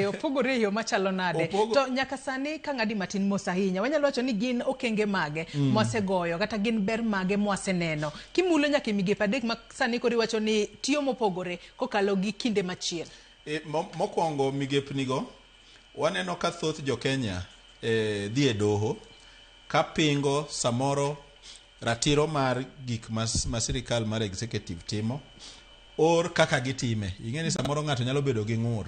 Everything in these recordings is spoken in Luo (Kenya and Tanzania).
Opogore e yo machalo nade? To nyaka sani ka ng'adi matin mos ahinya, wanyalo wacho ni gin okenge mage mwasegoyo kata gin ber mage mwaseneno kimulo nyaka e migepe adek ma sani koro iwacho ni tiyo mopogore kokalo gi kinde machien? E, mokwongo migepnigo waneno ka thoth jo Kenya e, dhi e doho ka pingo samoro ratiro mar gik ma, ma sirikal mar executive timo or kaka gitime. Ing'e ni samoro ng'ato nyalo bedo gi ng'ur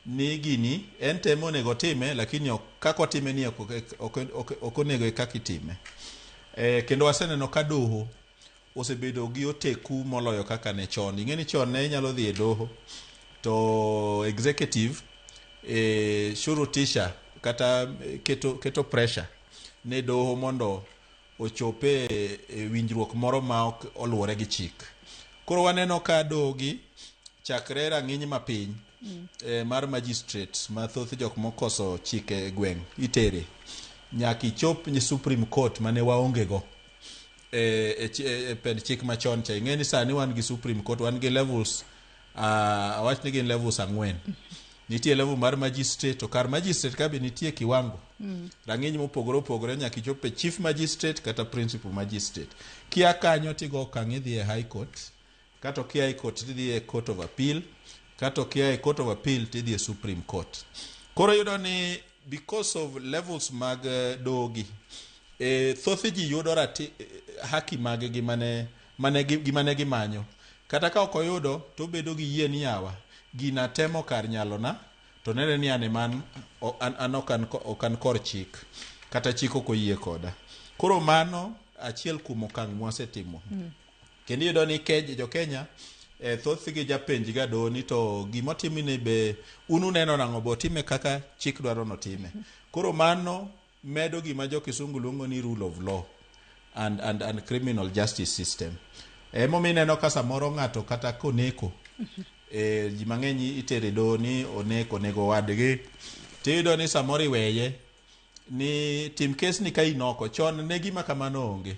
ni gini en temo onego otime lakini ok, kaka otime ni ok, ok, ok, ok onego e kaka itime. E, kendo waseneno ka doho osebedo gi oteku moloyo kaka ne chon. Ing'e ni chon ne inyalo dhi e doho to executive e, shurutisha kata keto, keto pressure ne doho mondo ochope e winjruok moro ma ok oluwore gi chik. Koro waneno ka doho gi chakre rang'iny mapiny mar magistrate ma thoth jok mokoso chike e gweng' itere nyaka ichop ni Supreme Court mane waonge go e, e, e pend chik machon cha. Ing'e ni sani wan gi Supreme Court, wan gi levels awach ni gin levels ang'wen. Nitie level mar magistrate to kar magistrate ka be nitie kiwango rang'iny mopogore opogore nyaka ichop e chief magistrate kata principal magistrate. Kia kanyo tigo okang' idhi e high court, kato kia e court tidhi e court of appeal, kato kia e court of appeal tidhi e Supreme Court. Koro iyudo ni because of levels mag dogi e, thoth ji yudo rati, haki mag gi mane, mane, gima ne gimanyo. Kata ka ok oyudo to obedo gi yie ni yawa gina temo kar nyalona to nene ni an ema an, an, ok an, ok an kor chik kata chik ok oyie koda. Koro mano achiel kuom okang' mwasetimo. Kendo iyudo ni ke, jo Kenya e, thothgi japenj ga doho ni to gimotimni be un uneno nang'o be otime kaka chik dwaro notime. Koro mano medo gima jo kisungu luongo ni rule of law and criminal justice system. Emomiyo ineno ka samoro ng'ato kata koneko e, ji mang'eny itere doho ni oneko onego wadgi tiyudo ni samoro iweye ni tim kes ni ka in oko. Chon ne gima kamano onge.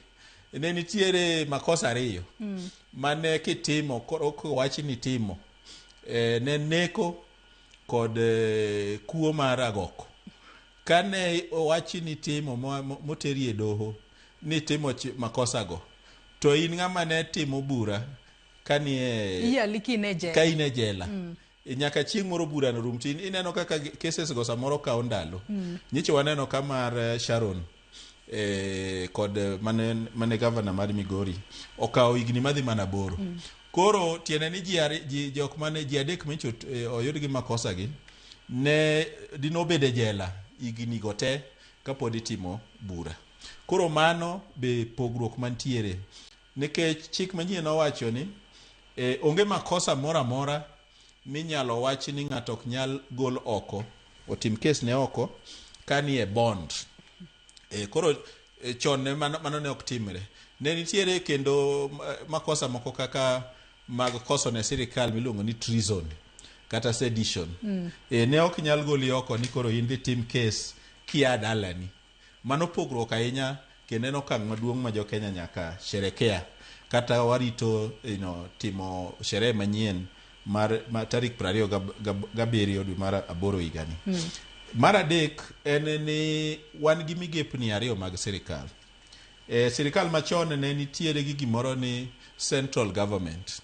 Ne nitiere makosa ariyo mane kitimo koro kowach ni itimo e, ne neko kod e, kuo mar agoko. Kane owachi ni itimo moteri e doho ni itimo makosa go to in ng'ama ne timo bura kanie Iyali ka in e jela. Ka in e jela. Nyaka chieng' moro bura no rum. Tin ineno kaka cases go samoro kawo ndalo. Nyicho waneno ka mar Sharon eh, kod mane, mane governor mar Migori okawo higni madhi mana 8. Koro tiende ni ji, ji jok mane ji adek micho eh, oyud gi makosa gi ne dinobedo e jela higni go te kapod itimo bura. Koro mano be pogruok mantiere nikech chik manyien owacho ni eh, onge makosa moro amora minyalo wach ni ng'ato ok nyal gol oko otim kes ne oko ka ni e bond. E, koro e, chon ne mano, mano ne ok timre. Ne nitiere kendo makosa moko kaka mag koso ne sirikal miluongo ni treason kata sedition. E, ne ok nyal goli oko ni koro in dhi tim kes kia dalani. Mano pogruok ahinya kendo en okang' maduong' ma jo Kenya nyaka sherekea kata warito you know, timo sherehe manyien mar, mar tarik 27 dwe mar aboro higani. Mar adek en ni wan gi migepni ariyo mag sirikal. E, sirikal machon ne nitiere gi gimoro ni central government.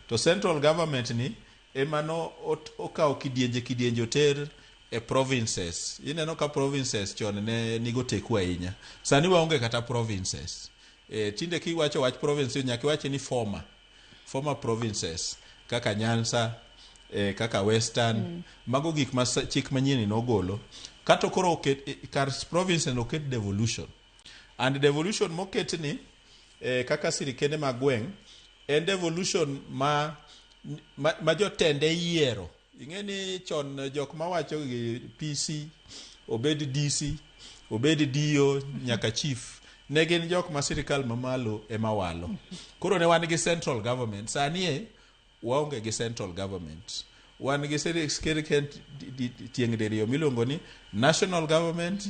To central government ni ema no okawo kidienje kidienje oter e provinces. Ineno ka provinces chon ne nigo teku ahinya. Sani waonge kata provinces. E, tinde kiwacho wach province nyaka iwach ni former provinces kaka Nyanza, eh, kaka Western. Mago gik ma chik manyien nogolo. Kato koro oket, eh, kar province oket devolution. And devolution moket ni eh, kaka sirikende mag gweng' en devolution ma jotende yiero. Ing'e ni chon jok mawacho gi PC, obed DC, obed DO nyaka chief, ne gin jok ma sirikal mamalo ema walo. Koro ne wan gi central government. Sani e waonge gi central government. Wan gi sirikal tieng' diriyo miluongo ni national government.